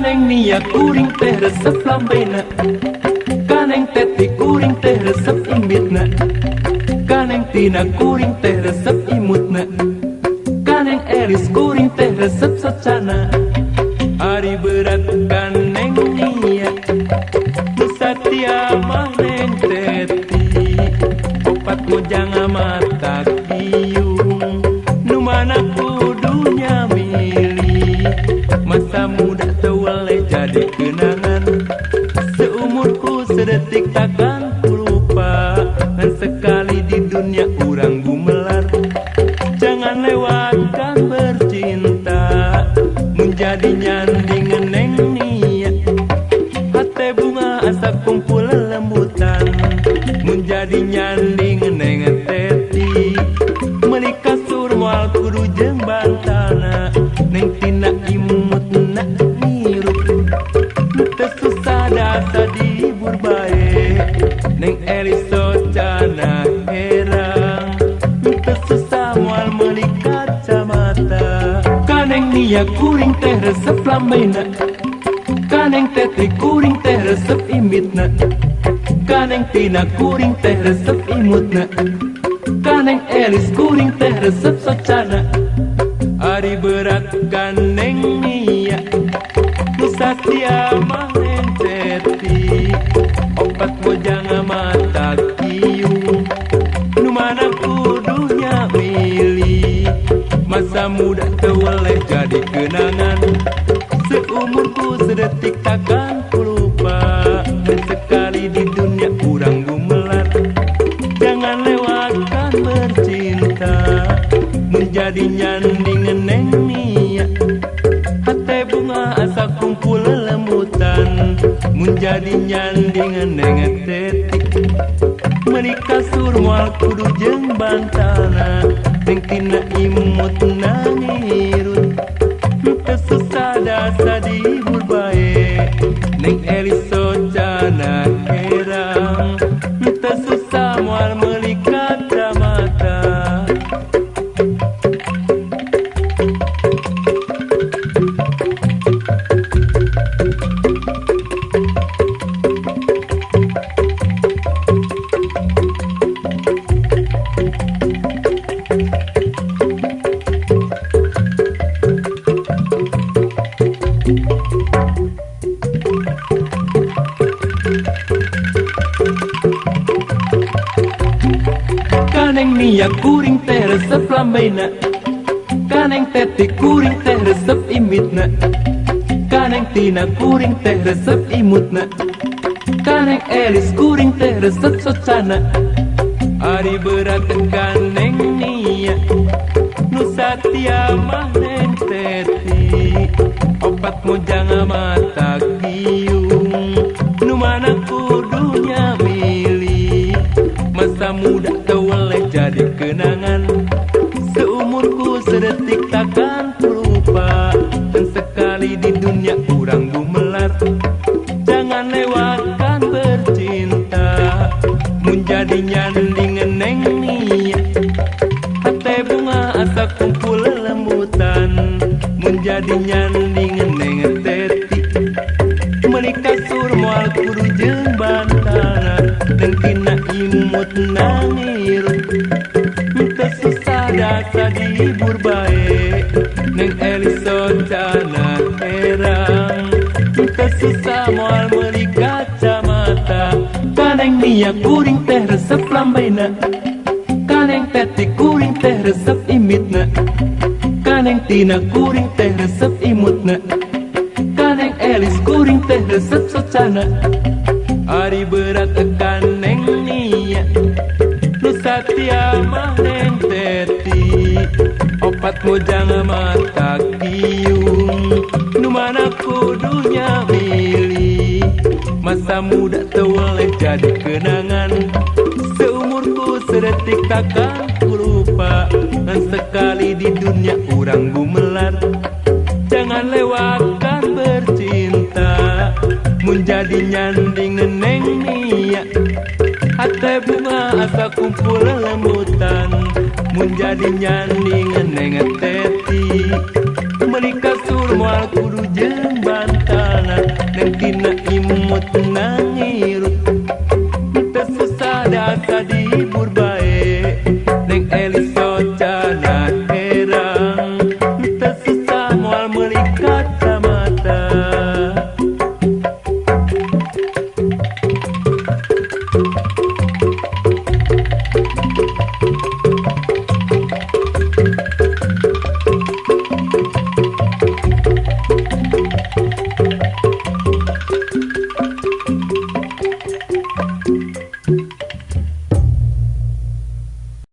Kaneng Nia kuring teh resep lambena, Kaneng Teti kuring teh resep imitna, Kaneng Tina kuring teh resep imutna, Kaneng Elis kuring teh resep socana. Ari berat kaneng Nia, nu satia mah Neng Teti, opat mojang mata kiung, nu mana kudunya milih. Masa muda teu weleh jadi kenangan, seumurku sedetik takkan ku lupa. Ngan sekali di dunia urang gumelar, jangan lewatkan bercinta. Menjadi nyanding Neng Nia, hate bunga asa kumpul lembutan. Menjadi nyanding Neng Teti, meuli kasur moal kudu jeung bantana. Neng Tina imutna ngirup, teu susah dasa dihibur bae. Neng Elis socana herang, teu susah moal meuli kacamata. Kaneng Nia kuring teh resep lambena, Kaneng Teti kuring teh resep imitna, Kaneng Tina kuring teh resep imutna, Kaneng Elis kuring teh resep socana. Ari berat kaneng Nia, nu satia mah Neng Teti, opat mojang mata kiung, nu mana kudunya milih. Masa muda teu weleh jadi kenangan, seumurku sedetik takkan ku lupa. Dan sekali di dunia urang gumelar, jangan lewatkan bercinta. Menjadi nyanding Neng Nia, hate bunga asa kumpul lembutan. Menjadi nyanding Neng Teti, meuli kasur moal kudu jeung bantana. Neng Tina imutna ngirut, teu susah dasa dihibur bae. Neng Elis socana herang, teu susah moal meuli kacamata. Kaneng Nia kuring teh resep lambena, Kaneng Teti kuring teh resep imitna, Kaneng Tina kuring teh resep imutna, Kaneng Elis kuring teh resep socana. Ari berat kaneng Nia, nu satia mah Neng Teti, opat mojang mata kiung, nu mana kudunya milih. Masa muda teu weleh jadi kenangan, seumurku sedetik takkan ku lupa. Dan sekali di dunia urang gumelar, jangan lewatkan bercinta. Menjadi nyanding Neng Nia, hate bunga asa kumpul lembutan. Menjadi nyanding Neng Teti, meuli kasur moal kudu jeung bantana. Neng Tina imutna ngirup, teu susah dasa dihibur bae. Neng Elis socana herang, teu susah moal meuli kacamata. Kaneng Nia kuring teh resep lambena, Kaneng Teti kuring teh resep imitna, Kaneng Tina kuring teh resep imutna, Kaneng Elis kuring teh resep socana. Ari berat kaneng Nia, nu satia mah Neng Teti, opat mojang mata kiung, nu mana kudunya milih. Masa muda teu weleh jadi kenangan, seumurku sedetik takkan ku lupa. Ngan sekali di dunia urang gumelar, jangan lewatkan bercinta. Menjadi nyanding Neng Nia, hate bunga asa kumpul lembutan. Menjadi nyanding Neng Teti, meuli kasur moal kudu jeung bantal. Neng Tina.